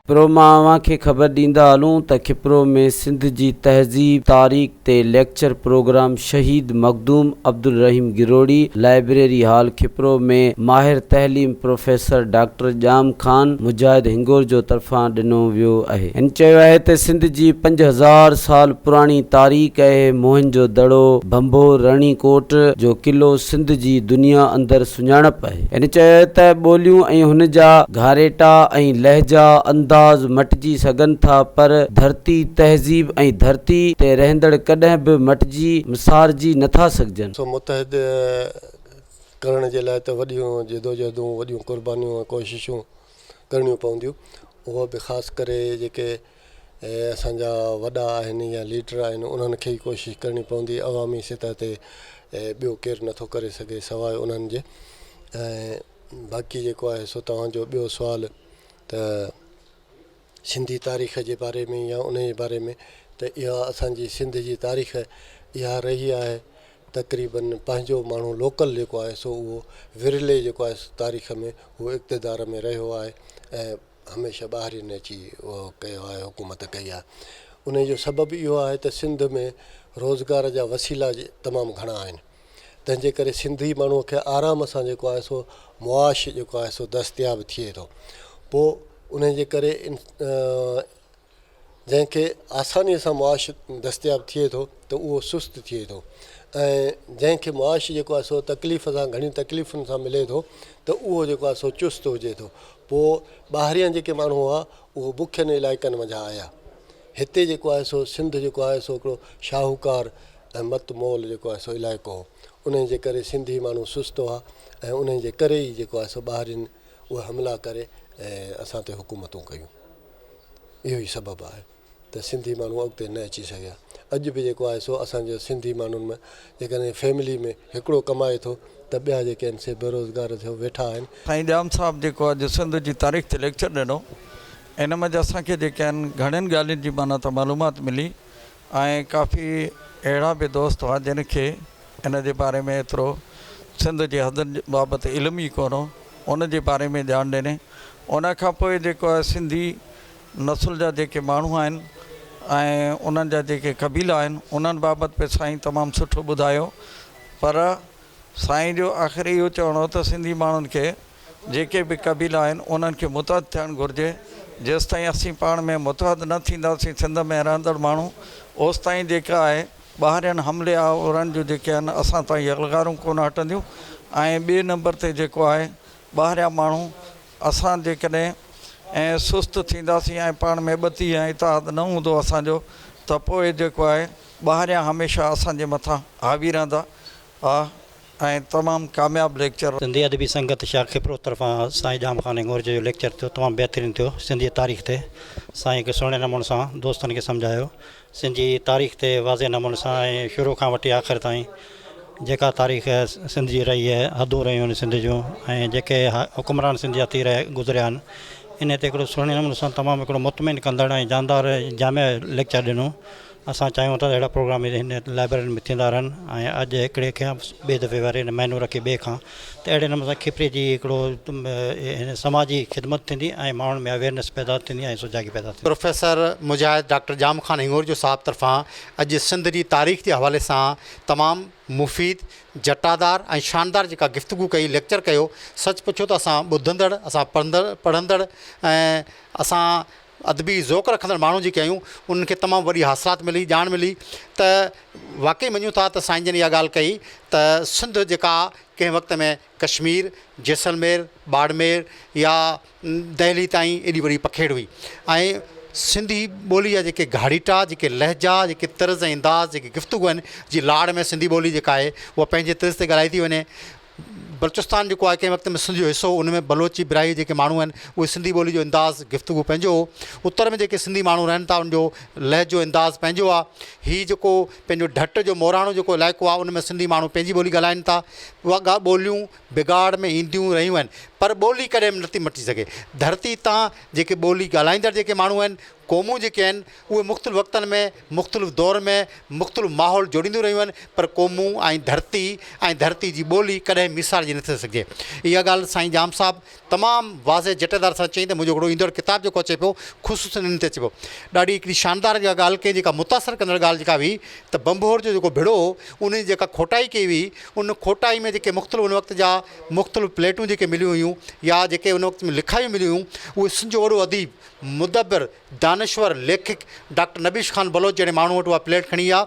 کپرو مان اوهان کي خبر ڏيندا هلون ته کپرو ۾ سنڌ جي تهذيب، تاريخ تي ليڪچر پروگرام شهيد مخدوم عبدالرحيم گروڙي لائبريري هال کپرو ۾ ماهر تعليم پروفيسر ڊاڪٽر ڄام خان مجاهد هنگورجو طرفان ڏنو ويو اهي. هن چيو آهي ته سنڌ جي 5000 سال پراڻي تاريخ اهي، موهن جو دڙو، ڀنڀور، رڻي ڪوٽ جو قلعو سنڌ جي دنيا اندر سڃاڻپ اهي. هن چيو ته ٻوليون ۽ هن جا گهاڙيٽا ۽ لهجا، انداز مٽجي سگهن ٿا پر ڌرتي، تهذيب ۽ ڌرتي تي رهندڙ ڪڏهن به مٽجي، مسارجي نه ٿا سگهجن. سو متحد ڪرڻ جي لاء ته وڏيون جدوجهدون، وڏيون قربانيون ۽ ڪوششون ڪرڻيون پونديون. اهو به خاص ڪري جيڪي اسان جا وڏا آهن يا ليڊر آهن انهن کي ئي ڪوشش ڪرڻي پوندي عوامي سطح تي ٻيو ڪير نٿو ڪري سگهي سواء انهن جي ۽ باقي جيڪو آهي سو توهان جو ٻيو سوال ته سنڌي تاريخ جي باري ۾ يا ان جي باري ۾ ته اها اسانجي سنڌ جي تاريخ اها رهي آهي تقريبن پنهنجو ماڻهو لوڪل جيڪو آهي سو اهو ورلي جيڪو آهي سو تاريخ ۾ هو اقتدار ۾ رهيو آهي ۽ هميشه ٻاهرين اچي اهو ڪيو آهي حڪومت ڪئي آهي انهي جو سبب اهو آهي ته سنڌ ۾ روزگار جا وسيلا تمام گهڻا آهن تنهن جي ڪري سنڌي ماڻهو کي آرام سان جيڪو آهي سو معاش جيڪو آهي سو دستياب ٿئي ٿو پوء انهي جي ڪري جنهن کي آسانيء سان معاش دستياب ٿئي ٿو ته اهو سست ٿئي ٿو ۽ جنهن کي معاش جيڪو آهي سو تڪليف سان گهڻين تڪليفن سان ملي ٿو ته اهو جيڪو آهي سو چست هجي ٿو پوء ٻاهريان جيڪي ماڻهو هئا اهو بکين علائقن منجهان آيا هتي جيڪو آهي سو سنڌ جيڪو آهي سو هڪڙو شاهوڪار ۽ مت مول جيڪو آهي سو علائقو هو انهي جي ڪري سنڌي ماڻهو سست هئا ۽ انهي جي ڪري ئي جيڪو آهي سو ٻاهرين اهي حملا ڪري ۽ اسان تي حڪومتون ڪيون. اهو ئي سبب آهي ته سنڌي ماڻهو اڳتي نه اچي سگهيا. اڄ به جيڪو آهي سو اسان جي سنڌي ماڻهن ۾ جيڪڏهن فيملي ۾ هڪڙو ڪمائي ٿو ته ٻيا جيڪي آهن سي بيروزگار ٿيو ويٺا آهن. سائين ڄام صاحب جيڪو اڄ سنڌ جي تاريخ تي ليڪچر ڏنو ان منجهه اسان کي جيڪي آهن گهڻين ڳالهين جي معنيٰ ته معلومات ملي ۽ ڪافي اهڙا به دوست هئا جن کي ان جي باري ۾ ايترو سنڌ جي حدن بابت علم ئي ڪونه هو ان جي باري ۾ ڄاڻ ڏني. ان کان پوء جيڪو آهي سنڌي نسل جا جيڪي ماڻهو آهن ۽ انهن جا جيڪي قبيلا آهن انهن بابت به سائين تمام سٺو ٻڌايو پر سائين جو آخر اهو چوڻ هو ته سنڌي ماڻهن کي جيڪي به قبيلا آهن انهن کي متحد ٿيڻ گهرجي جيستائين اسين پاڻ ۾ متحد نه ٿينداسين سنڌ ۾ رهندڙ ماڻهو اوستائين جيڪا آهي ٻاهرين حملي آورن جون جيڪي آهن اسان تان يلغارون ڪونه هٽنديون ۽ ٻئي نمبر تي جيڪو آهي ٻاهريان ماڻهو اسان جيڪڏهن ائين سست ٿينداسين ۽ پاڻ ۾ ٻڌي ۽ اتحاد نه هوندو اسان جو ته پوء جيڪو آهي ٻاهريان هميشه اسان جي مٿان حاوي رهندا ها ۽ تمام ڪامياب ليڪچر. سنڌي ادبي سنگت شاخ کپرو طرفان سائين ڄام خان هڱورجي جو ليڪچر ٿيو تمام بهترين ٿيو سنڌ جي تاريخ تي سائين هڪ سهڻي نموني سان دوستن کي سمجهايو سنڌ جي تاريخ تي واضح نموني سان ۽ شروع کان وٺي آخر تائين جيڪا تاريخ سنڌ جي رهي آهي حدون رهيون آهن سنڌ جون ۽ جيڪي حڪمران سنڌ جا ٿي رهيا گذريا آهن انهي تي هڪڙو سهڻي نموني سان تمام هڪڙو مطمئن ڪندڙ ۽ جاندار جامع ليڪچر ڏنو اسان چاهيون ٿا ته اهڙا پروگرام هن لائبريرين ۾ ٿيندا رهن ۽ اڄ هڪڙي کان ٻئي دفعي وري هن مهينو رکي ٻئي کان ته اهڙي نموني سان کپري جي هڪڙو هن سماجي خدمت ٿيندي ۽ ماڻهن ۾ اويئرنيس پيدا ٿيندي ۽ سجاڳي پيدا ٿيندي. پروفيسر مجاهد ڊاڪٽر ڄام خان هڱورجو صاحب طرفان اڄ سنڌ جي تاريخ جي حوالي سان تمام مفيد، جٽادار ۽ شاندار جيڪا گفتگو ڪئي، ليڪچر ڪيو، سچ پڇو ته اسان ٻڌندڙ، اسان پڙهندڙ پڙهندڙ ۽ اسان ادبي ذوق رکندڙ ماڻهو جيڪي آهيون انهن کي تمام وڏي حاصلات ملي ڄاڻ ملي ته واقعي مڃون ٿا ته سائين جن اها ڳالهه ڪئي ته سنڌ جيڪا ڪنهن وقت ۾ ڪشمير جيسلمير باڙمير يا دهلي تائين ايڏي وڏي پکيڙ هئي ۽ سنڌي ٻولي جا جيڪي گهاڙيٽا جيڪي لهجا جيڪي طرز ۽ انداز جيڪي گفتگو آهن جي لاڙ ۾ سنڌي ٻولي جيڪا آهي اها پنهنجي طرز تي ڳالهائي ٿي وڃي بلوچستان جيڪو آهي ڪنهن وقت ۾ سنڌ جو حصو هو ان ۾ بلوچي براهي جيڪي ماڻهو آهن اهي سنڌي ٻولي جو انداز گفتگو پنهنجو هو اتر ۾ جيڪي سنڌي ماڻهو رهن ٿا ان جو لهجو انداز پنهنجو آهي هي جيڪو پنهنجو ڍٽ جو موراڻو جيڪو علائقو آهي ان ۾ سنڌي ماڻهو پنهنجي ٻولي ڳالهائن ٿا اها ٻوليون بگاڙ ۾ اينديون رهيون آهن پر ٻولي ڪڏهن به نٿي مٽجي سگهي ڌرتي تان جيڪي ٻولي ڳالهائيندڙ جيڪي ماڻهو آهن. قومون جيڪي آهن اهي مختلف وقتن ۾ مختلف دور ۾ مختلف ماحول جوڙينديون رهيون آهن پر قومون ۽ ڌرتي ۽ ڌرتي جي ٻولي ڪڏهن ميسارجي نٿي سگهجي. اها ڳالهه سائين ڄام صاحب تمام واضح جٽيدار سان چئي ته منهنجو هڪڙو ايندڙ ڪتاب جيڪو اچي پيو خصوصن ان تي اچي پيو. ڏاڍي هڪڙي شاندار جيڪا ڳالهه ڪئي جيڪا متاثر ڪندڙ ڳالهه جيڪا هئي ته ڀنڀور جو جيڪو ڀڙو هو ان جي جيڪا کوٽائي ڪئي وئي ان کوٽائي ۾ جيڪي مختلف ان وقت جا مختلف پليٽون جيڪي مليون هيون يا جيڪي ان وقت ۾ لکايون مليون هيون اهي سنڌ جو وڏو اديب مدبر، دانشور، ليکڪ ڊاڪٽر نبيش خان بلوچ جهڙي ماڻهو وٽ اها پليٽ کڻي ويا.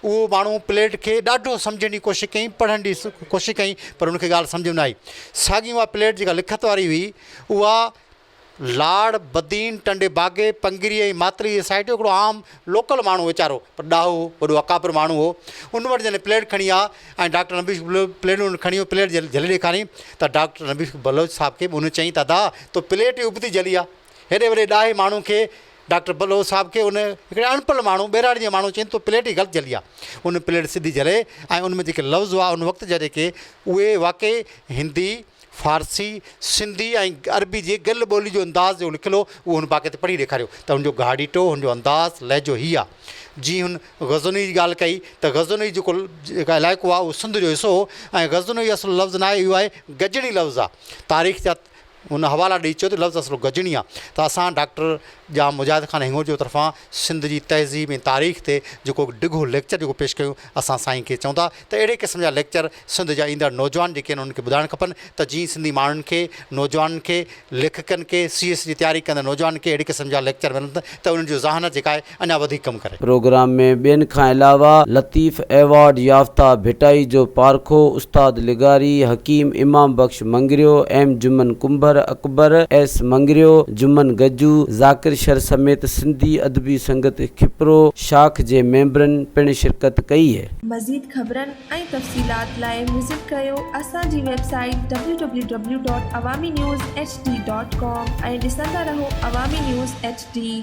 اهو ماڻهو پليٽ کي ڏاڍو سمجهڻ جي ڪوشش ڪيائين، پڙهڻ جي ڪوشش ڪيائين پر ان کي ڳالهه سمجهه ۾ نه آئي. ساڳي اها پليٽ جيڪا لکت واري هئي اها لاڙ، بدين، ٽنڊي باگي، پنگري ۽ ماتلي جي سائيڊ جو هڪڙو عام لوڪل ماڻهو ويچارو پر ڏاهو هو، وڏو اڪابر ماڻهو هو. ان وٽ جڏهن پليٽ کڻي ويا ۽ ڊاڪٽر نبي بخش پليٽ ان کڻي ويو، پليٽ جهلي ڏيکاريائين ته ڊاڪٽر نبي بخش بلوچ صاحب کي به ان چيائين ته ادا تو پليٽ ئي ابتي جهلي آ. هيڏي وڏي ڏاهي ماڻهو کي ڊاڪٽر بلوچ صاحب کي ان هڪڙي اڻپڙهيل ماڻهو ٻهراڙي جي ماڻهو چين تو پليٽ ئي غلط جهلي آ. ان پليٽ سڌي جهلي ۽ ان ۾ جيڪي لفظ هئا ان وقت جا جيڪي اهي واقعي هندي، فارسي، سنڌي ۽ عربي جي گڏيل ٻولي جو انداز جو لکيل هو اهو هن باقاعدي پڙهي ڏيکاريو ته هن جو گهاڙيٽو هن جو انداز لهجو هي آ. جيئن هن غزنوي جي ڳالهه ڪئي ته غزنوي جيڪو جيڪا علائقو آ اهو سنڌ جو حصو هو ۽ غزنوي اصل لفظ ناهي اهو آهي گجڻي لفظ آ. تاريخ جا هن حوالا ڏئي چيو ته لفظ اصل گجڻي آ ته اسان ڊاڪٽر ڄام مجاهد خان هڱورجو طرفان سنڌ جي تهذيب ۽ تاريخ تي جيڪو ڊگهو ليڪچر جيڪو پيش ڪيو اسان سائين کي چئون ٿا ته اهڙي قسم جا ليڪچر سنڌ جا ايندڙ نوجوان جيڪي آهن انهن کي ٻڌائڻ کپن ته جيئن سنڌي ماڻهن کي نوجوانن کي ليکڪن کي سي ايس جي تياري ڪندڙ نوجوانن کي اهڙي قسم جا ليڪچر ملن ته انهن جو ذهانت جيڪا آهي اڃا وڌيڪ ڪم ڪري. پروگرام ۾ ٻين کان علاوه لطيف ايوارڊ يافته ڀٽائي جو پارکو استاد لغاري، حڪيم امام بخش مڱريو، ايم جمن ڪنڀر، اڪبر ايس مڱريو، جمن گجو، ذاڪر شر سميت سنڌي ادبي سنگت کپرو شاخ جي ميمبرن پڻ شرڪت ڪئي. مزيد خبرن ۽ تفصيلات لاء وزٽ ڪريو اسان جي website W W W dot Awami news H D dot com ۽ ڏسندا رهو عوامي نيوز ايڇ ڊي.